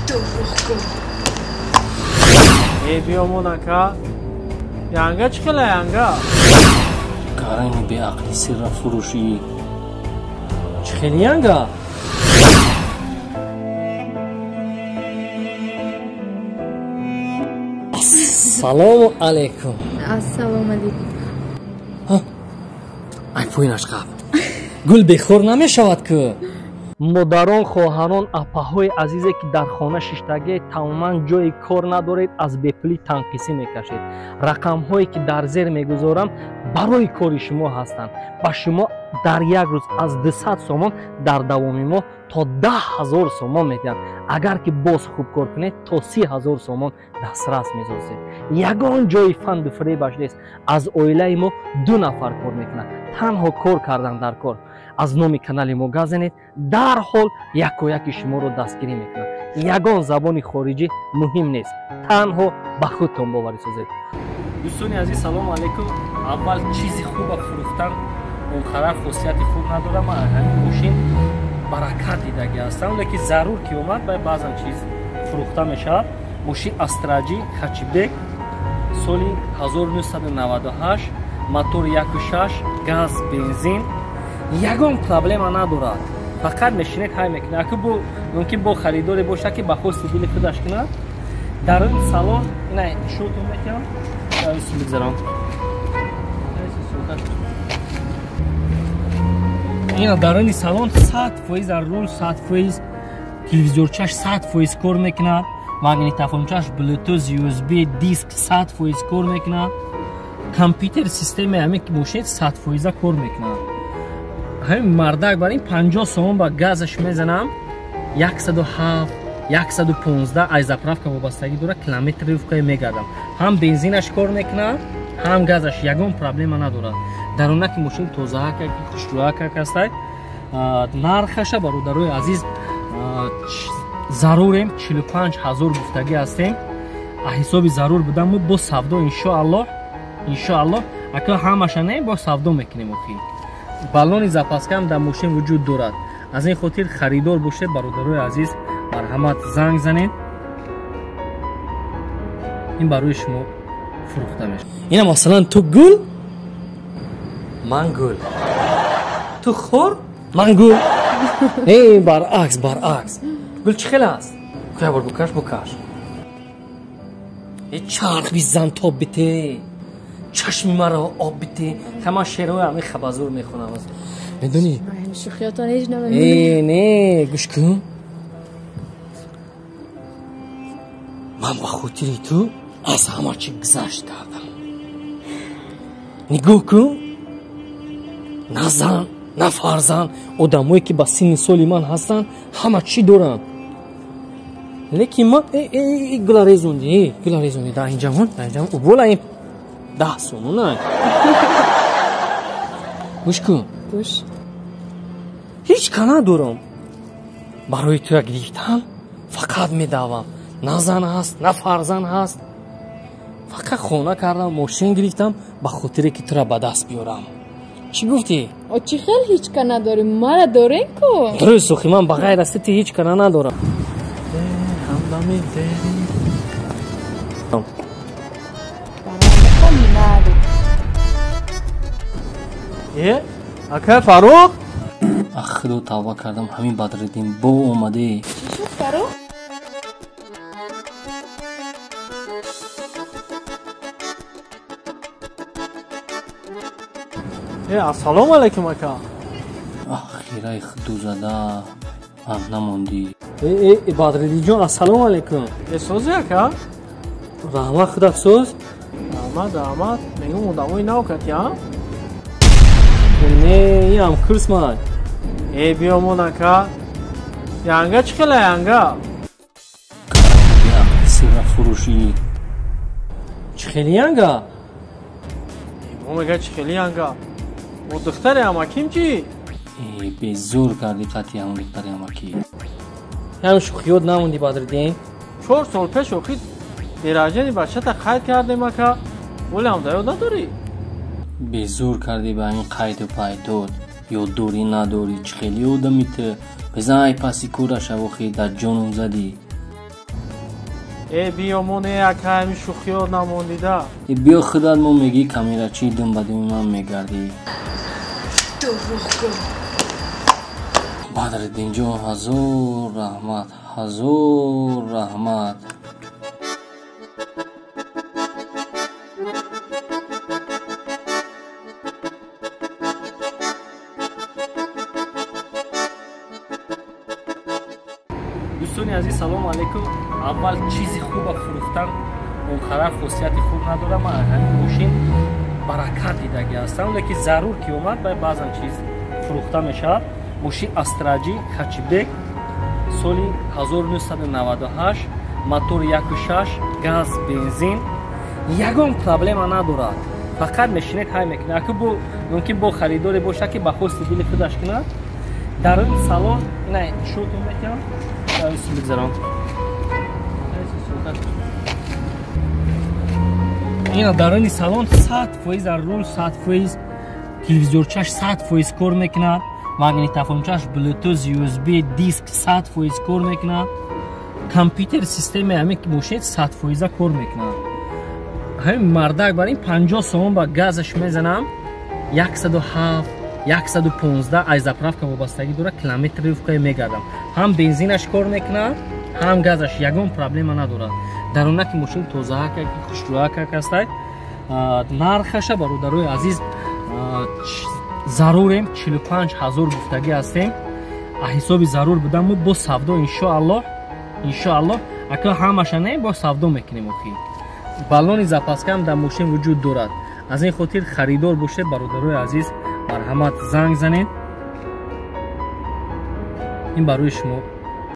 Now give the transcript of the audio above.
Дурӯғгӯ. Э, биёмон ака. Янга чӣ хела янга? Гарани беақли сирра фурӯшӣ. Чӣ хели янга? Ассалому алайкум. Ассалому алайкум. Ай поинаш қаб. Гул бехор намешавад ку. Модарон, хоҳарон, апаҳои азизе ки дар хона шиштагӣ тамоман ҷои кор надоред, аз бепулӣ танқисӣ мекашед. Рақамҳое ки дар зер мегузорам барои кори шумо ҳастанд. Ба шумо дар як рӯз аз 200 сомон дар давоми моҳ то 10 000 сомон медиҳанд. Агар ки боз хуб кор кунед, то 30 000 сомон дастрас месозед. Ягон ҷои фанду фиребаш нест. Аз оилаи мо 2 нафар кор мекунад. Танҳо кор кардан дар кор. Аз номи канали мо газанед, дарҳол якояки шуморо дастгирӣ мекунад. Ягон забони хориҷӣ муҳим нест. Танҳо ба худтон боварӣ созед. Дӯстони азиз, салому алайкум. Аввал чизи хуба фурӯхтан он қадар хосияти хуб надорад. Ман ҳамин мошин баракат дидагӣ ҳастам, лекин зарур ки омад, баъзан чиз фурӯхта мешавад. Мошин Астраҷи хачибек соли 1998, мотор 1.6, газ, бензин. Ягон проблема надорад. Фақат мешинед ҳай мекунад. Аку бо мумкин бо харидоре бошад ки ба хости дили худаш кунад. Дар ин салон ина нишонтон метиҳам. Бигзарам. Ина дар ин салон 100% дар рул, 100% телевизорчаш 100% кор мекунад. Магнитофончаш, Bluetooth, USB, диск 100% кор мекунад. Компютер системаи ҳамин ки мошин 100% кор мекунад. Ҳамин мардак бар ин 50 сомон ба газаш мезанам, 107, 115 аз заправка вобастагӣ дорад, километрифкае мегардам. Ҳам бензинаш кор мекунад, ҳам газаш, ягон проблема надорад. Дар онаки мошин тозаак, хушрӯак ҳастай. Нархаша бародарои азиз зарурем 45 000 гуфтагӣ ҳастем. Ҳисоби зарур будан мо бо савдо иншоаллоҳ, иншоаллоҳ ака ҳамаша не бо савдо мекунем охи. Баллони запаскаам дар мошин вуҷуд дорад. Аз ин хотир харидор бошед бародарои азиз, марҳамат занг занед. Ин барои шумо фурӯхта мешавад. Ина масалан ту гул, ман гул. Ту хор, ман гул. Не, баръакс, баръакс. Гул чӣ хел аст? Як бор букаш, букаш. Э чарх бизан тоб бите. Чашми маро об бите. Ҳама шеърҳои ҳамин хабазур мехонам. Медонӣ? Шӯхиётон ҳеҷ намедонам. Э, не, гӯш кун. Ман ба хотири ту аз ҳама чӣ гузашт кардам. Нигоҳ кун, на зан, на фарзанд, одамое ки ба синни соли ман ҳастанд, ҳама чӣ доранд. Лекин ман гула резонди, гула резонди дар ин ҷаҳон, дар ин ҷаҳон убола ин 10 сомона. Гӯш кун. Гӯш. Ҳеҷ ка надорам. Барои туя гирифтан фақат медавам. На зан ҳаст, на фарзанд ҳаст. Фақат хона кардам, мошин гирифтам ба хотире ки тура ба даст биёрам. Чӣ гуфтӣ? О, чӣ хел ҳеҷ ка надорӣ? Мара дорем ку? Дуруст, охи ман ба ғайр аз ту ҳеҷ кара надорам. Э, ака Фарух? Ах, худо тавба кардам, ҳамин Бадриддин бо омадӣ. Чӣ шуд, Фарух? Э, ассалому алайкум ака. Ах, хираи худо зада, ам намондӣ. Э, э, Бадриддинҷон, ассалому алайкум. Э, созӣ ака? Раҳмат, худат соз? Раҳмат, раҳмат. Мегӯм одамои нав кати, а? Не, инам курс ман. Э, биёмон ака. Янга чӣ хела янга? Сирра фурӯшӣ. Чӣ хели янга? Мо мега чӣ хели янга? О духтари амаким чӣ? Э, безур кардӣ қати ҳамон духтари амакӣ. Ҳам шӯхиёт намондӣ Бадриддин? 4 сол пеш охи деражани бачата қайд кардем ака. Вале ҳам дар ёд надорӣ? Безур кардӣ ба ин қайду пайдод. Ёд дорӣ надорӣ, чӣ хели одами ту? Бизан ай паси кӯра шав охи дар ҷоном задӣ. Э биё мо не ака ҳами шӯхиёт намондида. Биё худат мо мегӣ камерачи дум ба думи ман мегардӣ. Дурӯғгӯ. Бадриддинҷон ҳазор раҳмат, ҳазор раҳмат. Дӯстони азиз, салому алайкум. Аввал чизи хуба фурӯхтан он қадар хосияти хуб надорад. Ман ҳамин мошин баракат дидагӣ ҳастам, лекин зарур ки омад, баъзан чиз фурӯхта мешавад. Мошин Астраҷи хачибек соли 1998, мотор 1.6, газ, бензин, ягон проблема надорад. Фақат мешинед ҳай мекунед. Аку бо мумкин бо харидоре бошад ки ба хости дили худаш кунад. Дар ин салон ина шотон мекунам. Бигзарам. Ина даруни салон 100% рул, 100% телевизорчаш 100% кор мекунад, магнитофончаш, Bluetooth, USB, диск 100% кор мекунад, компютер системаи ҳамин мошин 100% кор мекунад. Ҳамин мардак бар ин 50 сомон ба газаш мезанам, 107 115 аз заправка вобастагӣ дорад, километрифкае мегардам. Ҳам бензинаш кор мекунад, ҳам газаш, ягон проблема надорад. Дарунаки мошин тозаак, хушрӯак ҳастай. Нархаша бародарои азиз зарурем 45 ҳазор гуфтагӣ ҳастем. Ҳисоби зарур будан мо бо савдо иншоаллоҳ, иншоаллоҳ ака ҳамаша не бо савдо мекунем. Охи баллони запаскаам дар мошин вуҷуд дорад. Аз ин хотир харидор бошед бародарои азиз, марҳамат занг занед. Ин барои шумо.